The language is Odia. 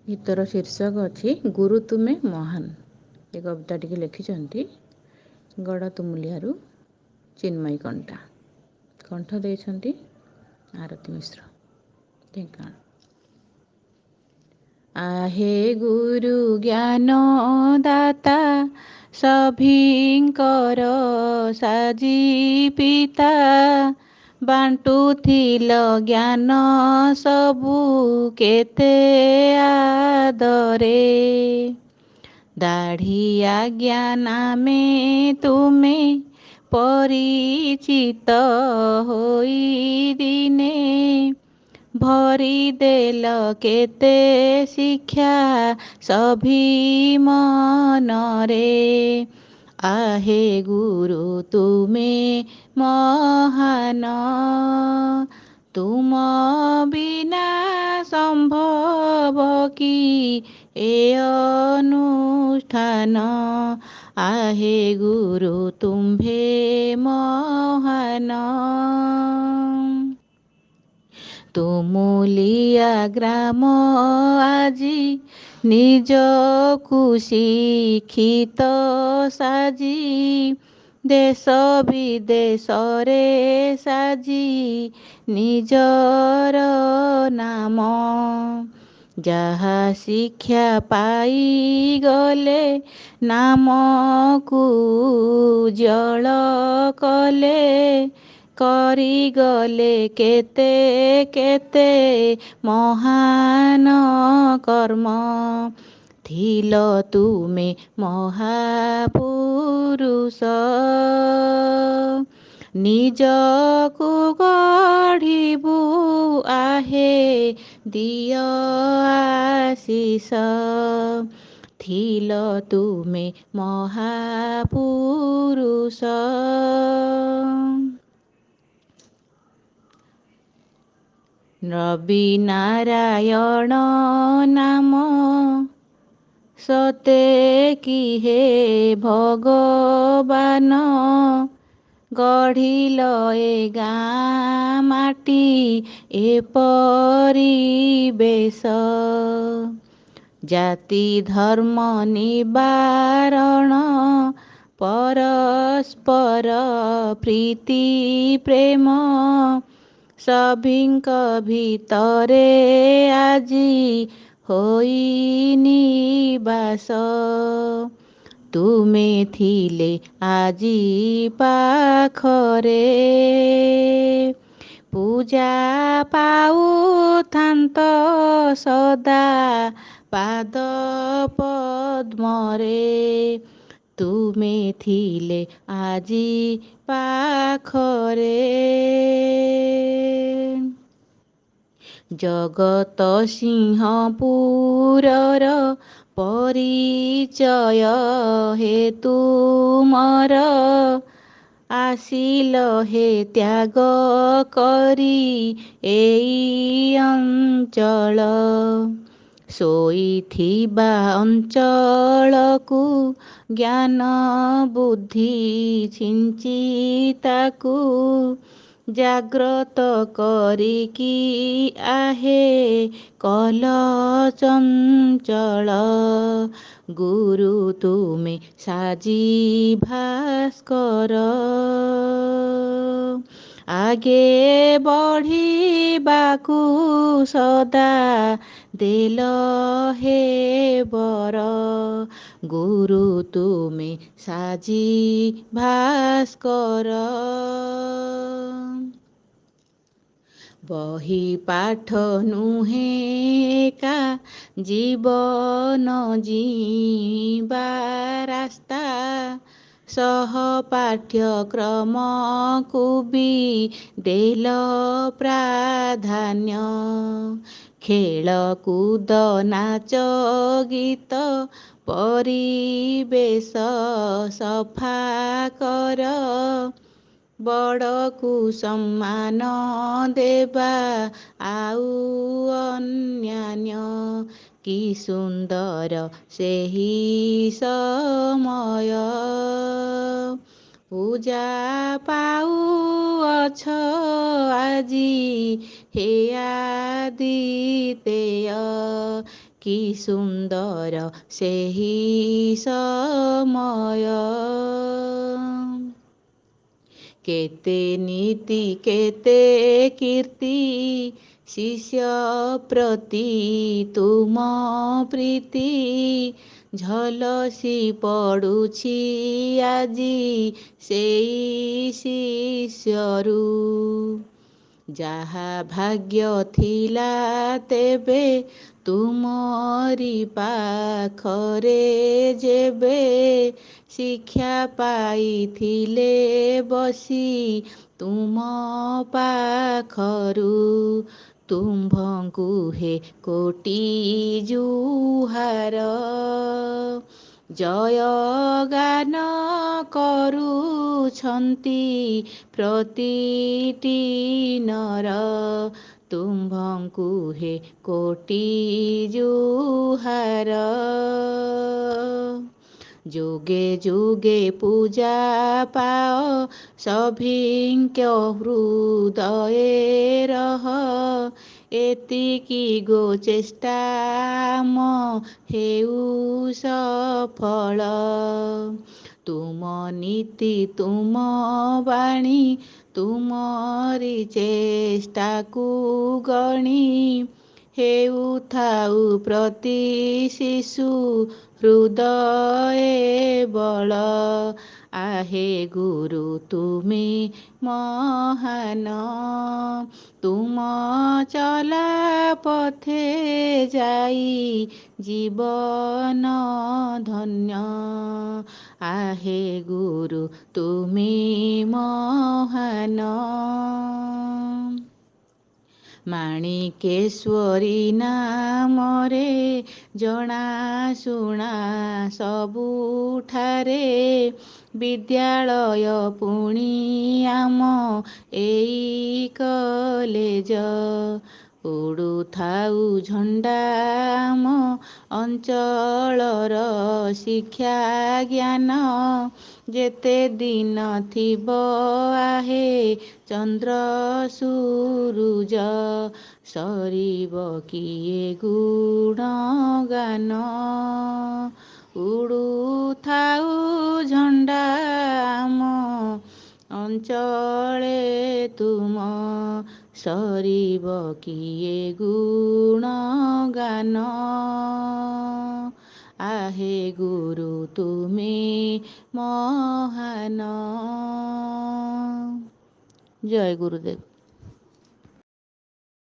ଗୀତର ଶୀର୍ଷକ ଅଛି ଗୁରୁ ତୁମେ ମହାନ। ଏ କବିତାଟିକି ଲେଖିଛନ୍ତି ଗଡ଼ ତୁମୁଲିଆରୁ ଚିନ୍ମୟୀ କଣ୍ଟା, କଣ୍ଠ ଦେଇଛନ୍ତି ଆରତୀ ମିଶ୍ର, ଢେଙ୍କାନାଳ। ଆହେ ଗୁରୁ ଜ୍ଞାନ ଦାତା, ସଭିଙ୍କର ସାଜି ପିତା, ବାଣ୍ଟୁଥିଲ ଜ୍ଞାନ ସବୁ କେତେ ଆଦରେ। ଦାଢ଼ିଆ ଜ୍ଞାନାମେ ତୁମେ ପରିଚିତ ହୋଇ ଦିନେ, ଭରିଦେଲ କେତେ ଶିକ୍ଷା ସଭି ମନରେ। ଆହେ ଗୁରୁ ତୁମେ ମହାନ, ତୁମ ବିନା ସମ୍ଭବ କି ଏ ଅନୁଷ୍ଠାନ? ଆହେ ଗୁରୁ ତୁମ୍ଭେ ମହାନ। ତୁମୁଲିଆ ଗ୍ରାମ ଆଜି ନିଜକୁ ଶିକ୍ଷିତ ସାଜି, ଦେଶ ବିଦେଶରେ ସାଜି ନିଜର ନାମ। ଯାହା ଶିକ୍ଷା ପାଇଗଲେ ନାମକୁ ଜଳ କଲେ, କରିଗଲେ କେତେ କେତେ ମହାନ କର୍ମ। ଥିଲ ତୁମେ ମହାପୁରୁଷ, ନିଜକୁ ଗଢ଼ିବୁ ଆହେ ଦିଅ ଆଶିଷ। ଥିଲ ତୁମେ ମହାପୁରୁଷ। ରବି ନାରାୟଣ ନାମ ସତେ କି ହେ ଭଗବାନ, ଗଢ଼ିଲ ଏ ଗାଁ ମାଟି ଏ ପରିବେଶ। ଜାତି ଧର୍ମ ନିବାରଣ, ପରସ୍ପର ପ୍ରୀତି ପ୍ରେମ, ସଭିଙ୍କ ଭିତରେ ଆଜି ହୋଇ ନିବାସ। ତୁମେ ଥିଲେ ଆଜି ପାଖରେ, ପୂଜା ପାଉଥାନ୍ତ ସଦା ପାଦ ପଦ୍ମରେ। ତୁମେ ଥିଲେ ଆଜି ପାଖରେ। ଜଗତ ସିଂହପୁରର ପରିଚୟ ହେ ତୁମର, ଆସିଲ ହେ ତ୍ୟାଗ କରି ଏଇ ଅଞ୍ଚଳ। ଶୋଇଥିବା ଅଞ୍ଚଳକୁ ଜ୍ଞାନ ବୁଦ୍ଧି ଛିଞ୍ଚି ତାକୁ, ଜାଗ୍ରତ କରିକି ଆହେ କଲ ଚଞ୍ଚଳ। ଗୁରୁ ତୁମେ ସାଜି ଭାସ୍କର, ଆଗେ ବଢ଼ିବାକୁ ସଦା ଦେଲ ହେ ବର। ଗୁରୁ ତୁମେ ସାଜି ଭାସ୍କର। ବହି ପାଠ ନୁହେଁ କା ଜୀବନ ଜୀଇବା ରାସ୍ତା, ସହ ପାଠ୍ୟକ୍ରମକୁ ବି ଦେଲ ପ୍ରାଧାନ୍ୟ। ଖେଳକୁଦ ନାଚ ଗୀତ ପରିବେଶ ସଫା କର, ବଡ଼କୁ ସମ୍ମାନ ଦେବା ଆଉ ଅନ୍ୟାନ୍ୟ। କି ସୁନ୍ଦର ସେହି ସମୟ, ପୂଜା ପାଉଅଛ ଆଜି ହେ ଆଦିତେୟ, କି ସୁନ୍ଦର ସେହି ସମୟ। କେତେ ନୀତି କେତେ କୀର୍ତ୍ତି, ଶିଷ୍ୟ ପ୍ରତି ତୁମ ପ୍ରୀତି, ଝଲସି ପଡ଼ୁଛି ଆଜି ସେଇ ଶିଷ୍ୟରୁ। ଯାହା ଭାଗ୍ୟ ଥିଲା ତେବେ ତୁମରି ପାଖରେ ଯେବେ ଶିକ୍ଷା ପାଇଥିଲେ ବସି ତୁମ ପାଖରୁ, ତୁମ୍ଭଙ୍କୁ ହେ କୋଟି ଜୁହାର। ଜୟ ଗାନ କରୁଛନ୍ତି ପ୍ରତିଟି ନର, ତୁମ୍ଭଙ୍କୁ ହେ କୋଟି ଜୁହାର। ଯୁଗେ ଯୁଗେ ପୂଜା ପାଅ ସଭିଙ୍କ ହୃଦୟେ ରହ, ଏତିକି ଗୋ ଚେଷ୍ଟା ଆମ ହେଉ ସଫଳ। ତୁମ ନୀତି ତୁମ ବାଣୀ ତୁମରି ଚେଷ୍ଟାକୁ ଗଣି, ହେଉଥାଉ ପ୍ରତି ଶିଶୁ ହୃଦୟେ ବଳ। ଆହେ ଗୁରୁ ତୁମେ ମହାନ, ତୁମ ଚଲା ପଥେ ଯାଇ ଜୀବନ ଧନ୍ୟ। ଆହେ ଗୁରୁ ତୁମେ ମହାନ। ମାଣିକେଶ୍ୱରୀ ନାମରେ ଜଣାଶୁଣା ସବୁଠାରେ, ବିଦ୍ୟାଳୟ ପୁଣି ଆମ ଏଇ କଲେଜ। ଉଡ଼ୁଥାଉ ଝଣ୍ଡା ଆମ ଅଞ୍ଚଳର ଶିକ୍ଷା ଜ୍ଞାନ, ଯେତେ ଦିନ ଥିବ ଆହେ ଚନ୍ଦ୍ର ସୁରୁଜ, ସରିବ କିଏ ଗୁଣଗାନ। ଉଡ଼ୁଥାଉ ଝଣ୍ଡା ଆମ ଅଞ୍ଚଳେ ତୁମ, ସରିବ କିଏ ଗୁଣଗାନ। ଆହେ ଗୁରୁ ତୁମେ ମହାନ। ଜୟ ଗୁରୁଦେବ।